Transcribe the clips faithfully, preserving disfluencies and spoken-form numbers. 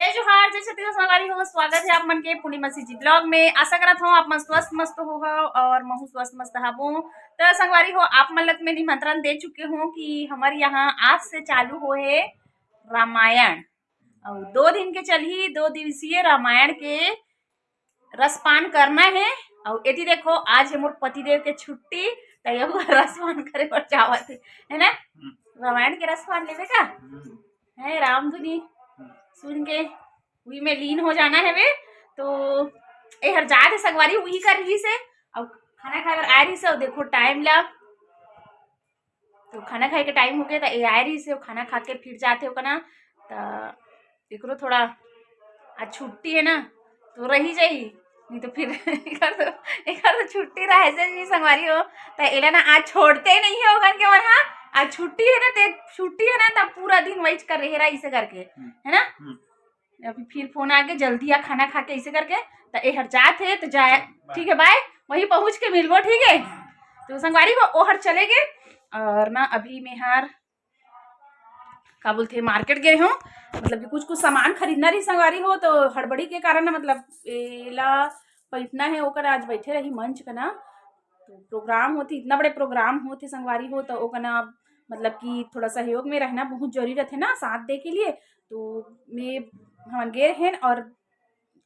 जय जोहार, जय छत्तीसगढ़ संगवारी हो, स्वागत है आप मन के पूर्णिमा सीजी ब्लॉग में। आशा करत हूँ आप मन स्वस्थ मस्त हो हो और महू स्वस्थ मस्त हबो। तो संगवारी हो, आप मन ला तो मैं निमंत्रण दे चुके हूँ कि हमारे यहाँ आज से चालू होए रामायण, और दो दिन के चलही, दो दिवसीय रामायण के रसपान करना है। और एती देखो, आज है मोर पतिदेव के छुट्टी, त यहू रसपान करे बर जावत है, है ना? हम्म। रामायण के रसपान लेबे का? हम्म। है रामधुनी हम्म। सुन के उही में लीन हो जाना है वे। तो ए हर जात है संगवारी, उही कर रही से, अब खाना खाए बर आए रही से, और देखो टाइम ला, तो खाना खाए के टाइम हो गया, त ए आए रही से, खाना खा के फिर जाते हो ना, त एकरो थोड़ा आज छुट्टी है ना, तो रही जाई, नहीं तो फिर एकर तो, एकर तो छुट्टी रहे से नहीं संगवारी हो, त एला ना आज छोड़ते ही नहीं है ओकन के मन, हाँ, आज छुट्टी है ना, ते छुट्टी है ना, तब पूरा दिन वही कर रहे रहा इसे करके, हम्म। है ना? हम्म। अभी फिर फोन आ गया, जल्दी आ खाना खा के, इसे करके, त ए हर जात है, तो जाए, ठीक है, बाय, वहीं पहुँच के मिलबो, ठीक है? तो संगवारी हो, ओ हर चले गए, और ना अभी मैं हर का बोलते हैं, मार्केट गए हो, मतलब कि कुछ कुछ सामान खरीदना रही संगवारी हो, तो हड़बड़ी के कारण ना, मतलब एला पैठना है, ओकर आज बैठे रही मंच का ना, तो प्रोग्राम होती, इतना बड़े प्रोग्राम होते संगवारी हो, तो ओकर ना, मतलब कि थोड़ा सहयोग में रहना बहुत जरूरी रहते ना, साथ दे के लिए। तो मैं हमन गए हैं और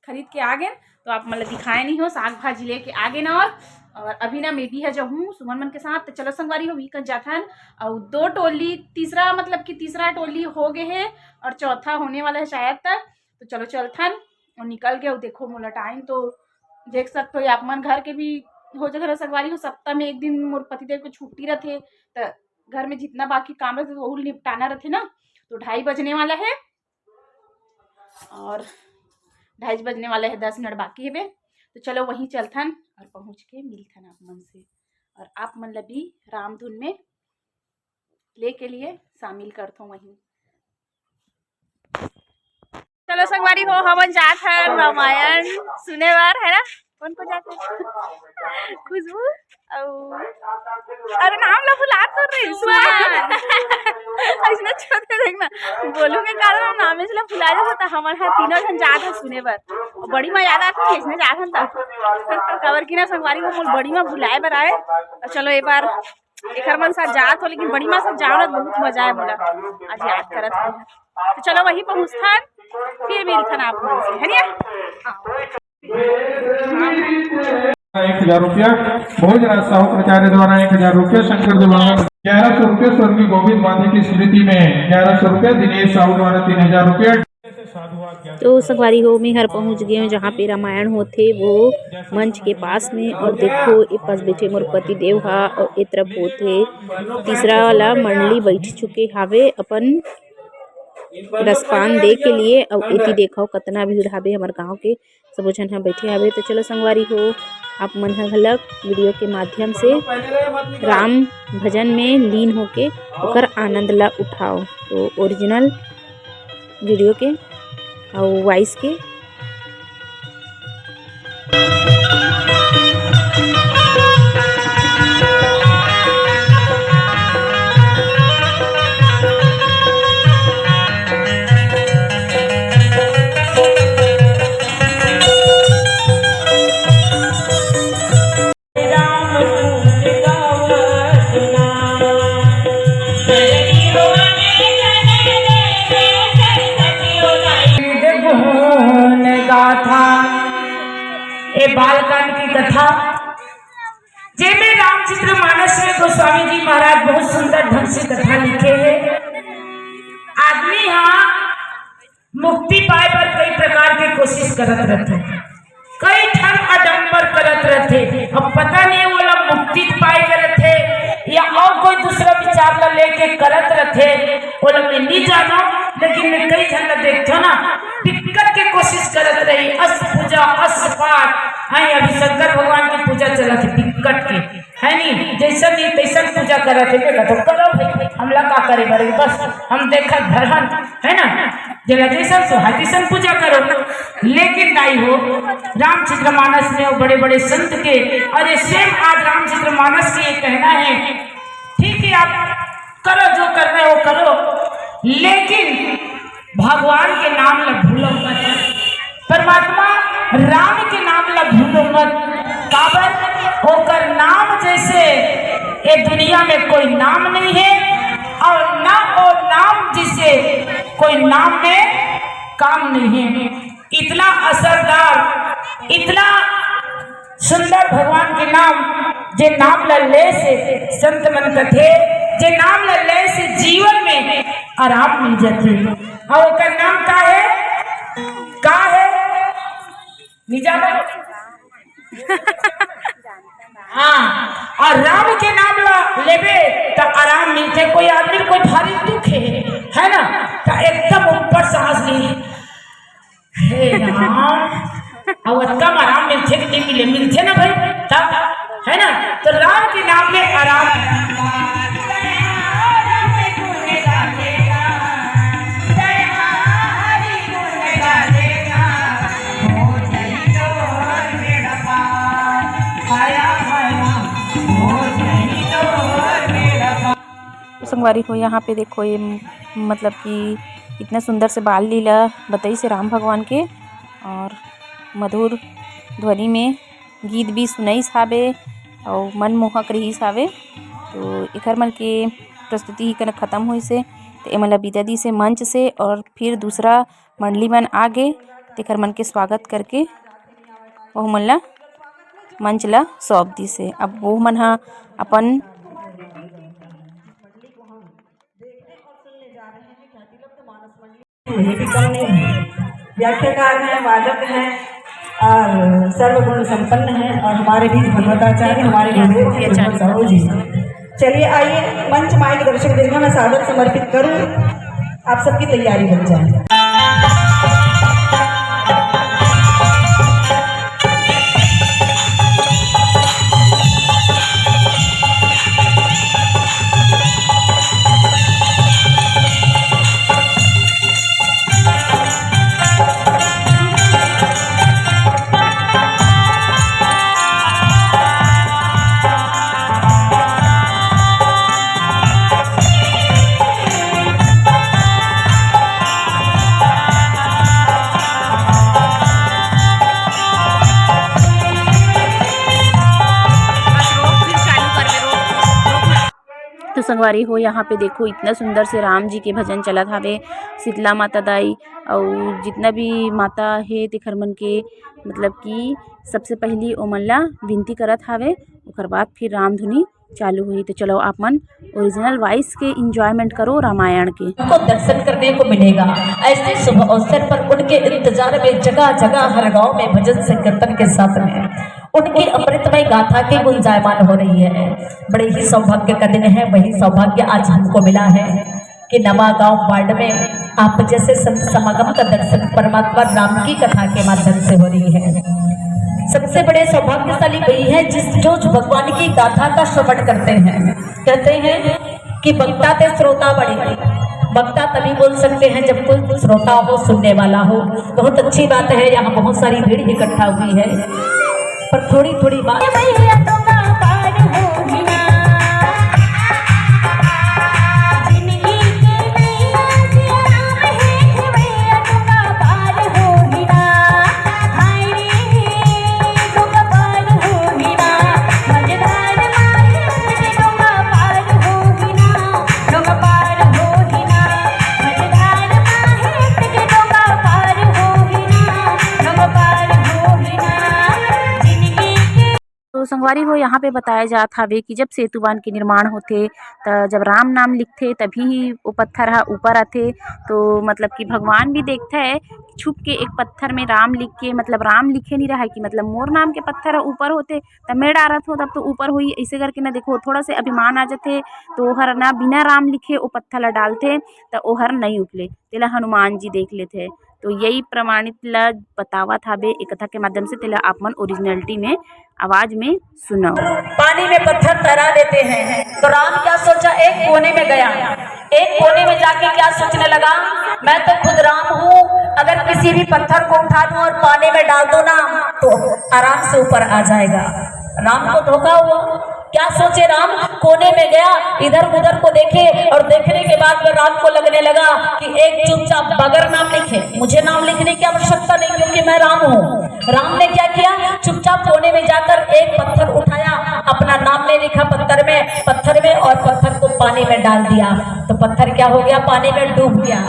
खरीद के आ गए, तो आप मतलब दिखाए नहीं हो, साग भाजी लेके आ गए ना। और और अभी ना मैं भी है जाहूँ सुमन मन के साथ, तो चलो संगवारी हो, वीकन जाथन। और दो टोली, तीसरा मतलब कि तीसरा टोली हो गए है और चौथा होने वाला है शायद तक। तो चलो चलथन, और निकल गए। देखो मोला टाइम तो देख सकते हो, आप मन घर के भी हो जगह संगवारी हो, सप्ताह में एक दिन मोर पतिदेव को छुट्टी रहते, तो घर में जितना बाकी काम रहते वो निपटाना रहते ना, तो ढाई बजने वाला है। और ढाई बजने वाला है, दस मिनट बाकी है बे। तो चलो वहीं चलथन और पहुँच के मिलथन आप मन से, और आप मन ला भी रामधुन में ले के लिए शामिल करथो वहीं। चलो संगवारी हो, हमन जात हन रामायण सुने बर, है ना? कौन को जात है? खुशबू। अउ अरे नाम ला भुला तो रही सुमन। ऐसने छोटे देख ना, बोलू के कारण हम नामे ला भुला जाता, त हमन हा तीनों जन जात है सुने बर। बड़ी माँ याद आती है, इसने जात हन त। काबर की ना संगवारी हो, मोर बड़ी माँ भुलाए बर आए। तो चलो एक बार एकर मन साथ जात हो, लेकिन बड़ी माँ साथ जाओ ना, बहुत मजा आए मोला। आज याद करत हो, तो चलो वहीं पहुँचथन, फिर मिलथन आप मन से, है ना? हाँ। एक हजार रुपया, भोजराज साहू प्राचार्य द्वारा एक हजार रुपया, शंकर देवांगन ग्यारह सौ रुपया, स्वर्गीय गोविंद मांझी की स्मृति में ग्यारह सौ रुपया, दिनेश साहू द्वारा तीन हजार रुपया। तो संगवारी हो, मैं हर पहुंच गए हूँ जहाँ पे रामायण होथे, वो मंच के पास में। और देखो, ए पास बैठे मोर पति देव हा, और ए तरफ होथे तीसरा वाला मंडली बैठ चुके हावे अपन रसपान दे के लिए। और एती देखो, कतना भीड़ हावे हमर गांव के। सबो झन ह बैठे हावे। तो चलो संगवारी हो, आप मन ह घलक वीडियो के माध्यम से राम भजन में लीन होके ओकर आनंद ला उठाओ। तो ओरिजिनल वीडियो के अउ वॉइस के गुण गाथा, ए बालकांड की कथा, जेमे रामचरित मानस में गोस्वामी जी महाराज बहुत सुंदर ढंग से कथा लिखे हैं। आदमी हा मुक्ति पाए बर कई प्रकार के कोशिश करत रहथे, कई ठन आडंबर करत रहथे। अब पता नहीं ओला मुक्ति पाए करत हे या और कोई दूसरा विचार ला लेके करत रहथे, ओला मैं नहीं जानो, लेकिन मैं कई झन ला देखथो ना, दिक्कत के कोशिश करत रही, अष्ट पूजा, अष्ट पाठ, हाँ, अभी शंकर भगवान की पूजा चलत हे दिक्कत के, है नी? जैसन नहीं तैसन पूजा करत हे, मैं कहथो, करो भाई, हमला का करे बर, बस हम देखत भर हन, है ना? जेला जैसन सुहाय तैसन पूजा करो, लेकिन नहीं हो। रामचरित मानस में वो बड़े बड़े संत के, और ये सेम आज रामचरित मानस के ये कहना है, ठीक है, आप करो जो करना है वो करो, लेकिन भगवान के नाम ला भूलो मत। दुनिया में कोई नाम नहीं है और ना वो नाम जिसे कोई नाम में काम नहीं है। इतना असरदार, इतना सुंदर भगवान के नाम, जे नाम ल ले से संत मन कथे, जे नाम ल ले से जीवन में आराम मिल जाथे। और ओकर नाम का है? का है? निजाम। हाँ, और राम के नाम ला लेबे त आराम मिलथे। कोई आदमी कोई भारी दुख है, है ना, त एकदम ऊपर सांस ली, हे राम, अउ अतका म आराम मिलथे कि नहीं मिले? मिलथे ना भाई, तब, है ना? तो राम के नाम में आराम। तो संगवारी हो, यहाँ पे देखो, ये म-, मतलब कि इतना सुंदर से बाल लीला बताइस हे राम भगवान के, और मधुर ध्वनि में गीत भी सुनाइस हावे, और मनमोहक रहिस हावे। तो एखर मन के प्रस्तुति ही कन खत्म होइस हे, तो एमन ला विदा दिस हे मंच से, और फिर दूसरा मंडली मन आ गे, तेखर मन के स्वागत करके ओहू मन ला मंच ला सौंप दिस हे। अब वो मन ह अपन व्याख्याकार हैं, वादक हैं और सर्वगुण संपन्न हैं और हमारे बीच भगवताचार्य, हमारे गुरुदेव हैं, भगवत साहू जी। चलिए आइए, मंच माइक दर्शक वृंद, मैं सादर समर्पित करूं, आप सबकी तैयारी बन जाए। तो संगवारी हो, यहाँ पे देखो, इतना सुंदर से राम जी के भजन चलत हावे। शीतला माता दाई अउ जितना भी माता हे, तेखर मन के, मतलब कि सबसे पहली ओमन ला विनती करत हावे, ओकर बाद फिर राम धुनी चालू हुई। तो चलो, आप मन ओरिजिनल वॉइस के एंजॉयमेंट करो रामायण के। को दर्शन करने को मिलेगा। ऐसे शुभ अवसर पर उनके इंतजार में जगह जगह, हर गांव में भजन संकीर्तन के साथ में उनकी अमृतमय गाथा की गुंजायमान हो रही है। बड़े ही सौभाग्य का दिन है, वही सौभाग्य आज हमको मिला है कि नवागांव वार्ड में आप जैसे संत समागम का दर्शन परमात्मा राम की कथा के माध्यम से हो रही है। सबसे बड़े सौभाग्यशाली वही है जिस, जो भगवान की गाथा का श्रवण करते हैं। कहते हैं कि वक्ता ते श्रोता बड़े। वक्ता तभी बोल सकते हैं जब कोई श्रोता हो, सुनने वाला हो। बहुत अच्छी बात है, यहाँ बहुत सारी भीड़ इकट्ठा हुई है, पर थोड़ी थोड़ी बात। तो संगवारी हो, यहाँ पे बताया जात हावे कि जब सेतु बांध के निर्माण होथे, त जब राम नाम लिखथे, तभी ही वो पत्थर ह ऊपर आथे। तो मतलब कि भगवान भी देखथे, छुप के एक पत्थर में राम लिख के, मतलब राम लिखे नहीं रहा है कि मतलब मोर नाम के पत्थर ह ऊपर होथे, त मैं डारत हो, तब तो ऊपर होई। ऐसे करके ना, देखो, थोड़ा से अभिमान आ जाथे, तो ओहर ना बिना राम लिखे वो पत्थर ला डालथे, त ओहर नहीं उखले, तेला हनुमान जी देख लेथे। तो यही प्रमाणित ला बतावत हाबे एक कथा के माध्यम से, तेला आप मन ओरिजिनलिटी में, आवाज में सुनो। पानी में पत्थर तैरा देते हैं, तो राम क्या सोचा, एक कोने में गया, एक कोने में जाके क्या सोचने लगा, मैं तो खुद राम हूँ, अगर किसी भी पत्थर को उठा दूं और पानी में डाल दो ना, तो आराम से ऊपर आ जाएगा। राम को धोखा हुआ। क्या सोचे राम, कोने में गया, इधर उधर को देखे और देखने के बाद में राम को लगने लगा कि एक चुपचाप बगैर नाम लिखे, मुझे नाम लिखने की आवश्यकता नहीं क्योंकि मैं राम हूँ। राम ने क्या किया, चुपचाप कोने में जाकर एक पत्थर उठाया, अपना नाम नहीं लिखा पत्थर में, पत्थर में और पत्थर को पानी में डाल दिया। तो पत्थर क्या हो गया, पानी में डूब गया।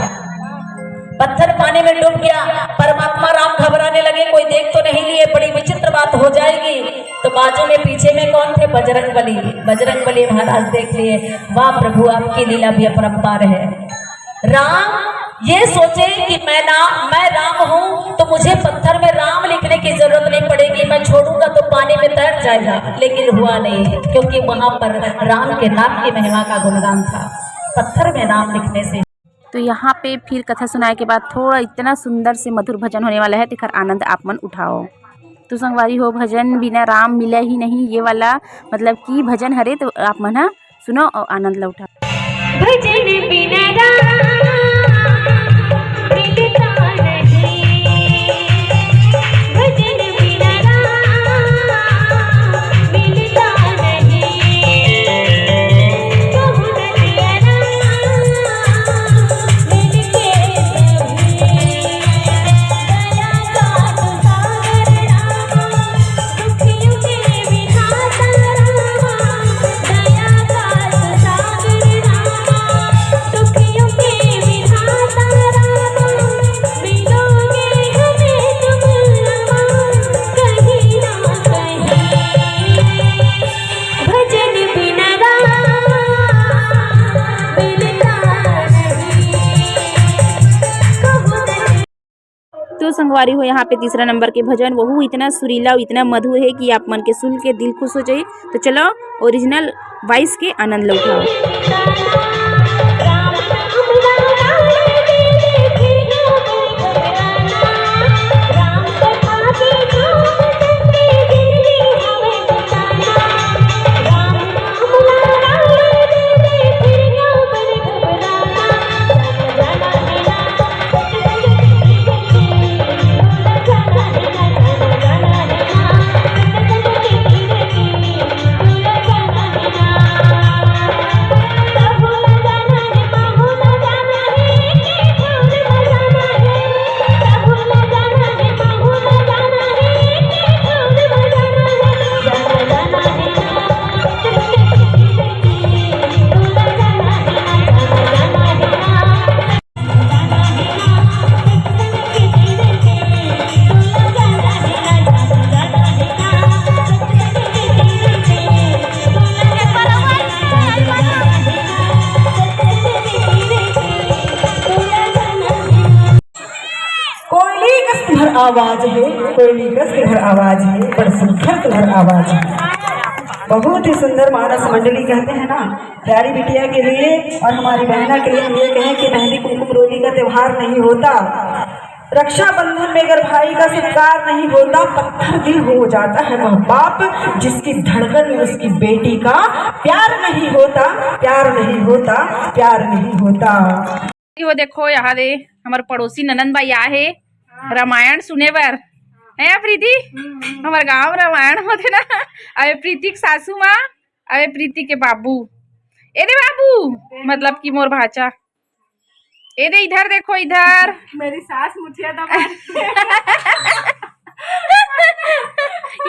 पत्थर पानी में डूब गया। परमात्मा राम घबराने लगे, कोई देख तो नहीं लिए, बड़ी विचित्र बात हो जाएगी। तो बाजू में पीछे में कौन थे? बजरंग बली। बजरंग बली महाराज देख लिए, वाह प्रभु, आपकी लीला भी अपरंपार है। राम ये सोचे कि मैं ना, मैं राम हूँ, तो मुझे पत्थर में राम लिखने की जरूरत नहीं पड़ेगी, मैं छोड़ूंगा तो पानी में तैर जाएगा। लेकिन हुआ नहीं, क्योंकि वहां पर राम के नाम की महिमा का गुणगान था, पत्थर में नाम लिखने से। तो यहाँ पे फिर कथा सुनाए के बाद थोड़ा इतना सुंदर से मधुर भजन होने वाला है, तेखर आनंद आप मन उठाओ। तो संगवारी हो, भजन बिना राम मिला ही नहीं, ये वाला मतलब कि भजन हरे, तो आप मन ह सुनो और आनंद ला उठाओ। भजन बिना राम मिलता नहीं, भजन बिना राम मिलता नहीं। भजन बिना राम मिलता नहीं। तो संगवारी हो, यहाँ पे तीसरा नंबर के भजन, वहू इतना सुरीला, इतना मधुर है कि आप मन के सुन के दिल खुश हो जाए। तो चलो, ओरिजिनल वॉइस के आनंद लो उठाओ। कोयली कस भर आवाज है, कोयली कस भर आवाज है, बड़ सुंदर भर आवाज है। बहुत ही सुंदर। मानस मंडली कहते हैं ना, प्यारी बिटिया के लिए और हमारी बहना के लिए हम ये कहें कि मेहंदी कुमकुम रोली का त्योहार नहीं होता, रक्षाबंधन में अगर भाई का सत्कार नहीं होता, पत्थर दिल हो जाता है वह बाप, जिसकी धड़कन में उसकी बेटी का प्यार नहीं होता, प्यार नहीं होता, प्यार नहीं होता। वो देखो, यहाँ दे हमर पड़ोसी ननंद बाई आए हे रामायण सुने बर। है प्रीति? हमर गांव रामायण होथे ना। अबे प्रीति के सासू माँ, अबे प्रीति के बाबू, ए दे बाबू, मतलब कि मोर भांचा, ए दे इधर देखो, इधर। मेरी सास मुठिया दबा रही है।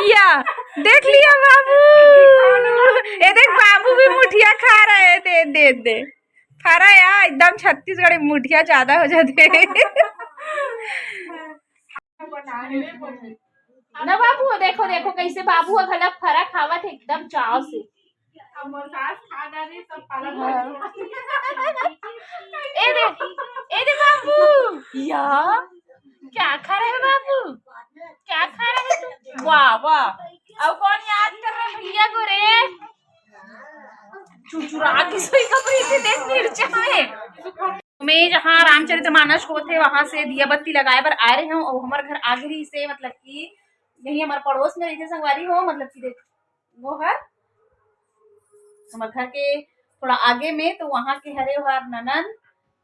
या, देख लिया बाबू। ए देख, बाबू भी मुठिया खा रहा है। दे, दे, दे। फरा या, एकदम छत्तीसगढ़ी मुठिया ज्यादा हो जाथे। ना बाबू, देखो, देखो कैसे बाबू ह घला फरा खावत हे एकदम चाव से। हमर सास खा डारे सब पालन हाँ। ए दे, ए दे बाबू, या क्या खा रहे हो बाबू? क्या खा रहे हो तुम? वाह, वाह। अब कौन याद कर रहे हैं भैया को रे? चुचुरा के सोई कपड़ी से देख मिर्चा में। मैं जहाँ रामचरित मानस होथे, वहाँ से दिया बत्ती लगाए बर आए रहे हूँ, और हमर घर आगे ही से, मतलब कि यही हमर पड़ोस में रहिथे संगवारी हो, मतलब कि देख, वो हर हमर घर के थोड़ा आगे में, तो वहाँ के हरे ओहर ननद,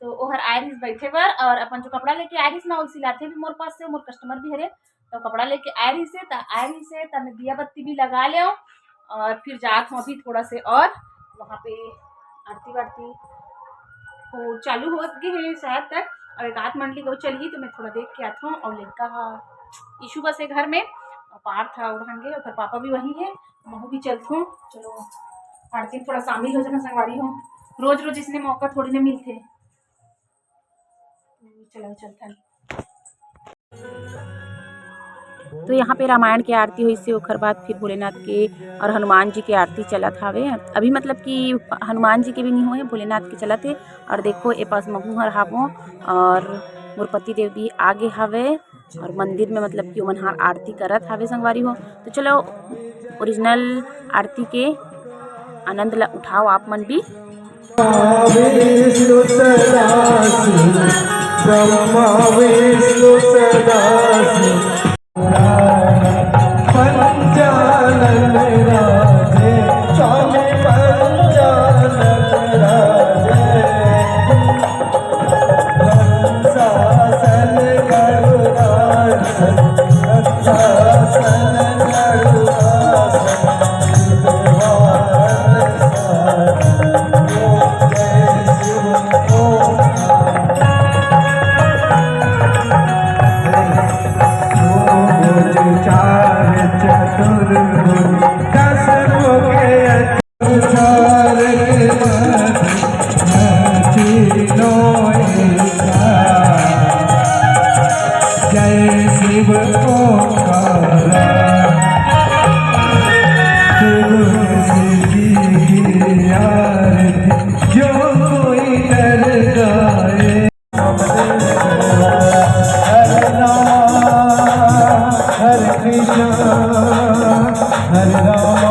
तो ओहर आए रहिस बैठे बर, और अपन जो कपड़ा लेके आए रहिस ना, वो सिलाथे भी मोर पास से, मोर कस्टमर भी हरे, तो कपड़ा लेके आए रहिस हे, त आए रहिस हे, त मैं दिया बत्ती भी लगा ले। और फिर जात हूँ अभी थोड़ा से, और वहाँ पे आरती वारती हो चालू हो गए है शायद तक। अब एक आध मंडली को चलही तो मैं थोड़ा देख के आत हूँ। और लड़का हा ईशु बस है घर में, और पार्थ हा उड़ान गे, और पापा भी वहीं है, महू भी चलत हूँ। चलो आरती में थोड़ा शामिल हो जाना संगवारी हो, रोज रोज इसने मौका थोड़ी ना मिलते। चलो चलते हैं। तो यहाँ पे रामायण के आरती होइस हे, ओखर बाद फिर भोलेनाथ के और हनुमान जी के आरती चलत हावे। अभी मतलब कि हनुमान जी के भी नहीं होए, भोलेनाथ के चलत हे। और देखो, ए पास महू हर हावों और मोर पति देव भी आगे हावे और मंदिर में मतलब कि ओमन हर आरती करत हावे संगवारी हो। तो चलो, ओरिजिनल आरती के आनंद ला उठाओ आप मन भी। विष्णु सदाशिव, ब्रह्मा विष्णु सदाशिव, पंचानन राजे, स्वामी पंचानन राजे। जय शिव ओंकारा, शिव की आरती जो कोई कर गाए। हरे राम, हरे कृष्णा, हरे राम,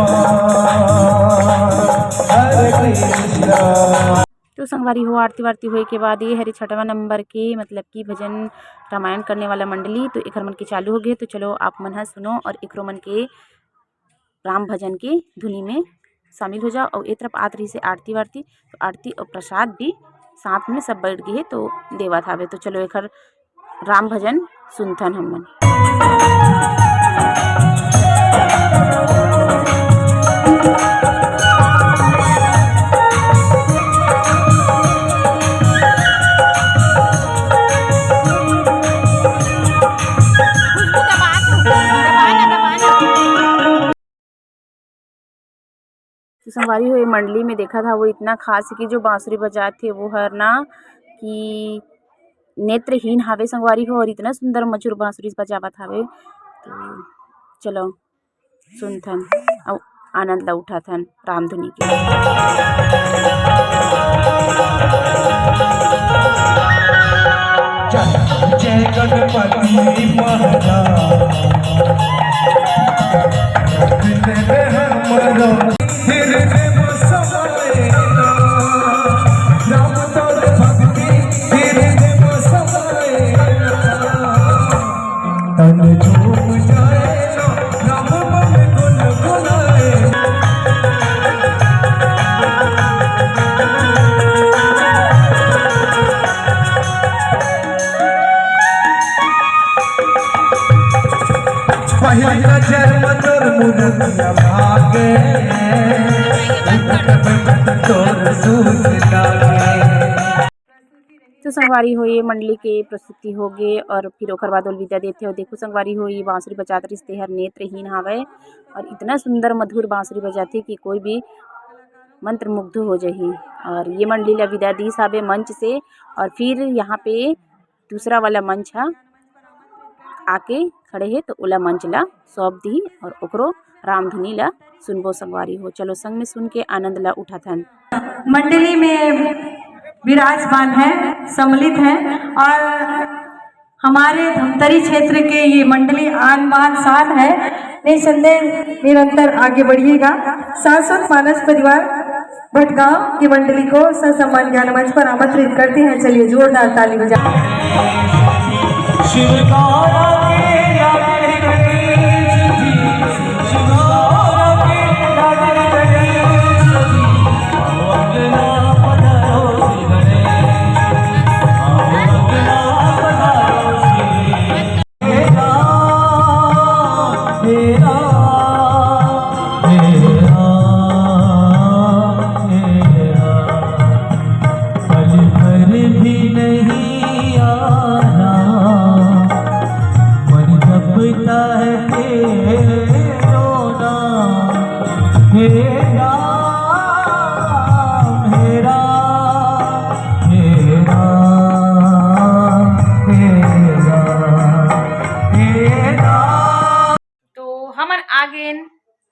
हरे कृष्णा। तो संगवारी हो, आरती वारती होए के बाद ये हरे छठवां नंबर के मतलब कि भजन रामायण करने वाला मंडली, तो एकर मन के चालू हो गए। तो चलो आप मन ह सुनो और एकरो मन के राम भजन के धुनी में शामिल हो जाओ। और ए तरफ आत रही से आरती वारती, तो आरती और प्रसाद भी साथ में सब बैठ गए हे, तो देवत हावे। तो चलो एकर राम भजन सुनथन हमन। तो संगवारी हो, ये मंडली में देखत हव, वो इतना खास हे कि जो बांसुरी बजात हे वो हर ना कि नेत्रहीन हावे संगवारी हो, और इतना सुंदर मधुर बांसुरी बजावत हावे। तो चलो सुनथन अउ आनंद ला उठाथन रामधुनी के। जय गणपति महाराज। तो संगवारी हो, ये मंडली के प्रस्तुति हो गे और फिर ओकर बाद ओला विदा देथे। और देखो संगवारी हो, ये बांसुरी बजात रहिस, तेहर नेत्रहीन हावय और इतना सुंदर मधुर बांसुरी बजाथे कि कोई भी मंत्रमुग्ध हो जाही। और ये मंडली ला विदा दिस हावे मंच से। और फिर यहाँ पे दूसरा वाला मंच ह आके खड़े हे, तो ओला मंच ला सौंप दिही और ओकरो रामधुनी ला सुनबो संगवारी हो। चलो संग में सुन के आनंद ला उठाथन। मंडली में विराजमान है, सम्मिलित है और हमारे धमतरी क्षेत्र के ये मंडली आन बान शान है। निसंदेह निरंतर आगे बढ़िएगा। शाश्वत मानस परिवार भटगांव की मंडली को ससम्मान ज्ञान मंच पर आमंत्रित करते हैं। चलिए जोरदार ताली बजा।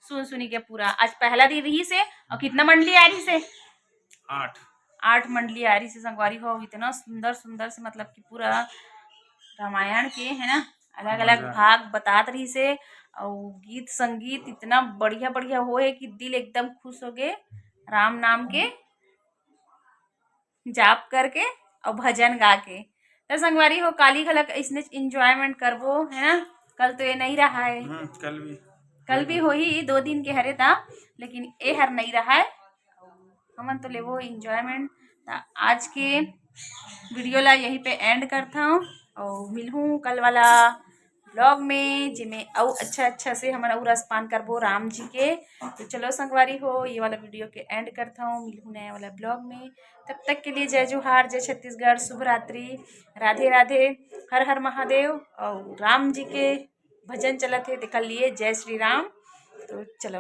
सुन सुनी के पूरा। आज पहला दिन रहिस हे अउ कितना मंडली आ रहिस हे? आठ। आठ मंडली आ रहिस हे संगवारी हो। इतना सुंदर सुंदर से, मतलब कि पूरा रामायण के, है ना, अलग अलग मजा। भाग बतात रहिस हे। अउ गीत संगीत इतना बढ़िया बढ़िया होए कि दिल एकदम खुश हो गे। राम नाम के जाप करके अउ भजन गा के। त संगवारी हो, काली घलक अइसने enjoyment करबो, है ना। कल तो ये नहीं रहा है, हम्म, कल भी। कल भी होही, दो दिन के हरे ता, लेकिन ए हर नहीं रहा है। हमन तो लेबो enjoyment। त आज के video ला यहीं पे end करता हूँ अउ मिलहूँ कल वाला vlog में, जेमे अउ अच्छा अच्छा से हमन अउ रसपान करबो राम जी के। तो चलो संगवारी हो, ये वाला video के end करता हूँ, मिलहूँ नया वाला vlog में। तब तक के लिए जय जोहार, जय छत्तीसगढ़, शुभ रात्रि, राधे राधे, हर हर महादेव। अउ राम जी के भजन चलत हे, देख लिए, जय श्री राम। तो चलो।